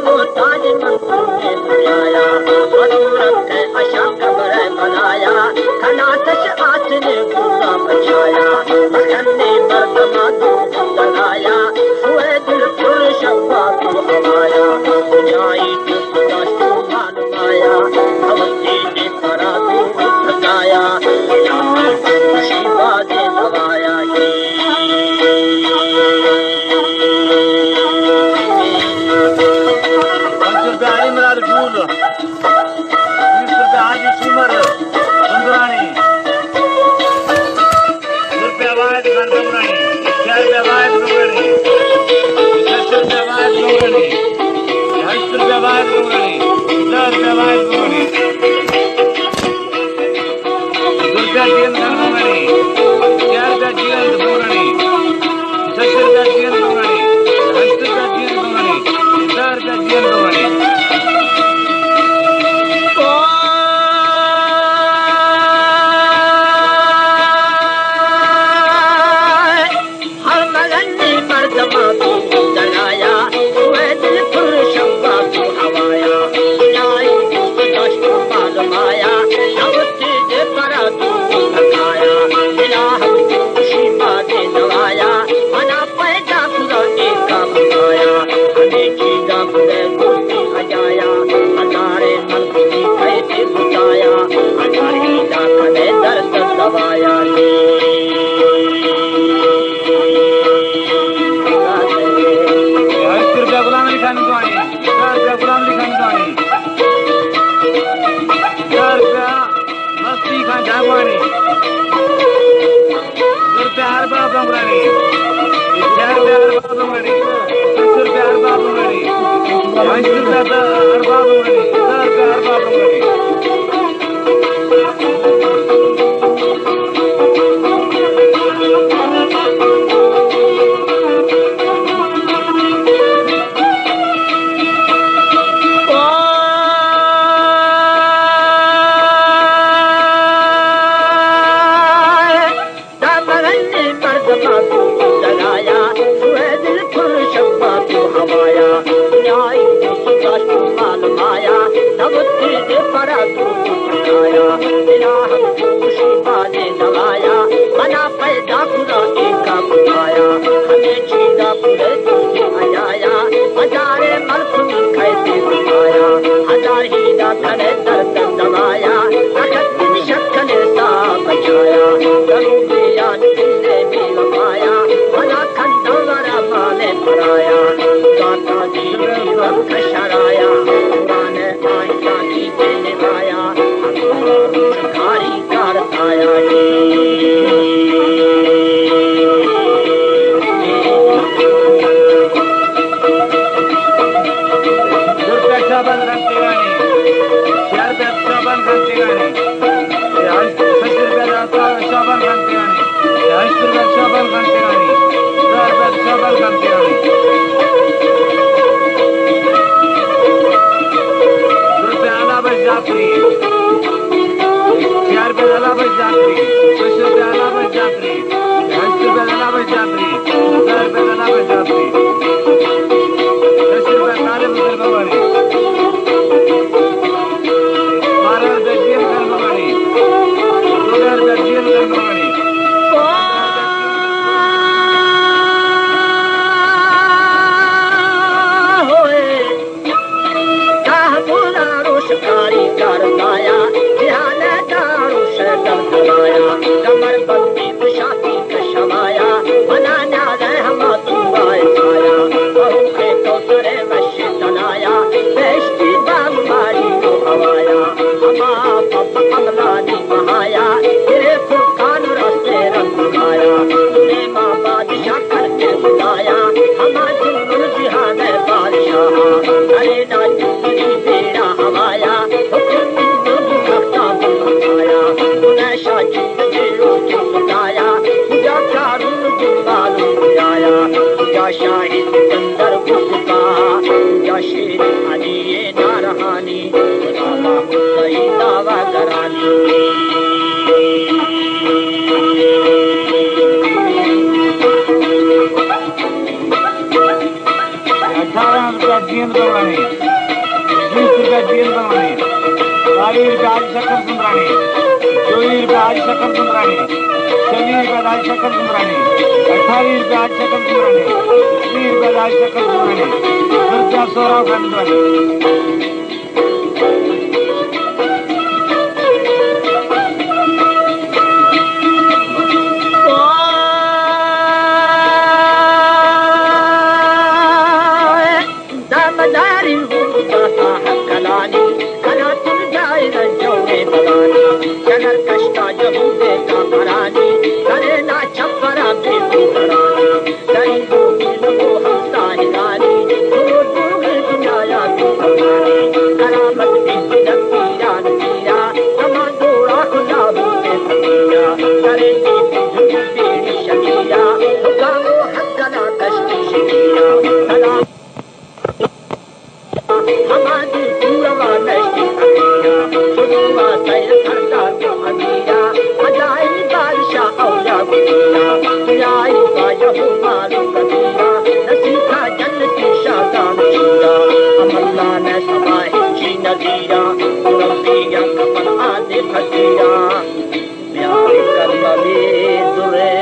تاج منصور نے بجایا، حضورت اشا قبر بنایا، کنا تش آسن گولا بچایا، مکن نے مردما دو دلایا، سوئے دل پر شبا تو ہوایا، بجائی تو داشتو مال مایا، اوتی نے پرا تو بتایا، بجائی تو شیبا دے دوایا۔ پنچ روپیہ علی مراد ٹول، بیس روپیہ حاجی سومر سندرانی، دو روپیہ واحد خان بمرانی، چار روپیہ واحد بمرانی، شش روپیہ واحد بمرانی، ہشت روپیہ واحد بمرانی، دہ روپیہ واحد بمرانی۔ دو روپیہ جیئند بمرانی، چار روپیہ جیئند بمرانی، شش روپیہ جیئند بمرانی، ہشت روپیہ جیئند بمرانی، دہ روپیہ جیئند بمرانی۔ ہر ملنی مردما تو دلایا، سوئے دل پر شبا تو ہوایا، بلائی دوست داشت و معلومایا، نوتی دے پرا تو بکایا، بلا ہم تو خوشی بادے نوایا، منا پیدا خدا ایکا بکایا، ہمیں چیزا خدے دوستی اجایا، ہزارے ملک کی کہتے بتایا، ہزار ہی دا کنے درد دوایا۔ ہشت روپیہ غلام علی خان دوانی، چار روپیہ غلام علی خان دوانی، چار روپیہ مستی خان جاگوانی، دو روپیہ ارباب بمرانی، چار روپیہ ارباب بمرانی، پنچ روپیہ ارباب بمرانی، پنچ روپیہ ارباب بمرانی، دہ روپیہ ارباب بمرانی۔ دامرنی مردما تو دلایا، سوئے دل پر شبا تو ہوایا، نیائی تو سداشت مال مایا، نوتی دے پرا تو آیا، بلا ہم تو خوشی بازے نوایا، منا پیدا خدا ایکا بتایا، ہمیں چیزا پورے تو آیا، ہزارے ملک کیسے بتایا، ہزار ہی دا کھڑے درد دوایا، فقط شکل سا بچایا، ضروریات دل بے وفایا، بھلا کھنڈا ورا مانے پرایا، داتا جی رب کشرایا، قرآن آئندہ کی دینے آیا، ہم کاری کار آیا جی۔ دو روپیہ شابان خان تیرانی، چار روپیہ شابان خان تیرانی، ہشت، شش روپیہ شابان خان تیرانی، ہشت روپیہ شابان خان تیرانی، دہ روپیہ شابان خان تیرانی۔ دو روپیہ علا بخش جعفری، چار روپیہ علا بخش جعفری، شش روپیہ علا بخش جعفری۔ ہشت روپیہ دلا بچ جاتری، ہزار روپیہ دلا بچ جاتری، دس روپیہ طالب کر بوانی، بارہ روپیہ جی ایم کر بوانی، چودہ روپیہ جی ایم کر بوانی۔ تاہبولا روش کاری کار دایا، جہان داروش در دلایا، کمر بندی کشاتی کشوایا، منا نیاز ہما تو آئے سایا، بہو کے کوثر وش تنایا، بہشتی باغ ماری تو ہوایا، ہما پپ کملانی بہایا، گرے فرقان راستے رنگ آیا، سلیمان بادشاہ کر کے خدایا، ہما جنون جہان بادشاہ، ارے ناچ تری بیڑا ہوایا، حکم بندو بختا بخایا، گناہ شاہ جت جلو کے خدایا، خدا کارون جنبالو آیا، خدا شاہ سکندر گفتگا، خدا شیر علی نارہانی، خدا محمود سعید دعویٰ درانی۔ اٹھارہ جیئند بمرانی، بیست روپیہ جیئند بمرانی، چالیس روپیہ حاجی شکر سندرانی، چویس روپیہ حاجی شکر سندرانی، چلیس روپیہ حاجی شکر سندرانی، اٹھاسی روپیہ حاجی شکر سندرانی، تیس روپیہ حاجی شکر سندرانی، سو روپیہ سہراب خان سندرانی۔ دامداری ہوں داتا ہکلانی، کنا تر جائے رجوے بلانی، جگر کشتا جہودے کافرانی، کرے نا چھپرا بے پورانی، دری بوگی لگو ہم ساہدانی، دور دور دنیا یا تو سمانی، کرامت بی جنتی جان تیرا، سما دورا خدا بوتے سمیا، کرے جی جن بیڑی شکیا، حکامو حق کنا کشتی شکیا، سلام۔ ہمادی پوروا نشتی امیا، شدوا سیر سردار کو امیا، خدائی بادشاہ اولا گزیا، دنیای باجہ مالو کبیرا، نصیب تھا جنتی شاہدان شیرا، املا نے سباہ چی نظیرا، ربی یا کفن آتے فقیرا، پیارے کلمے درے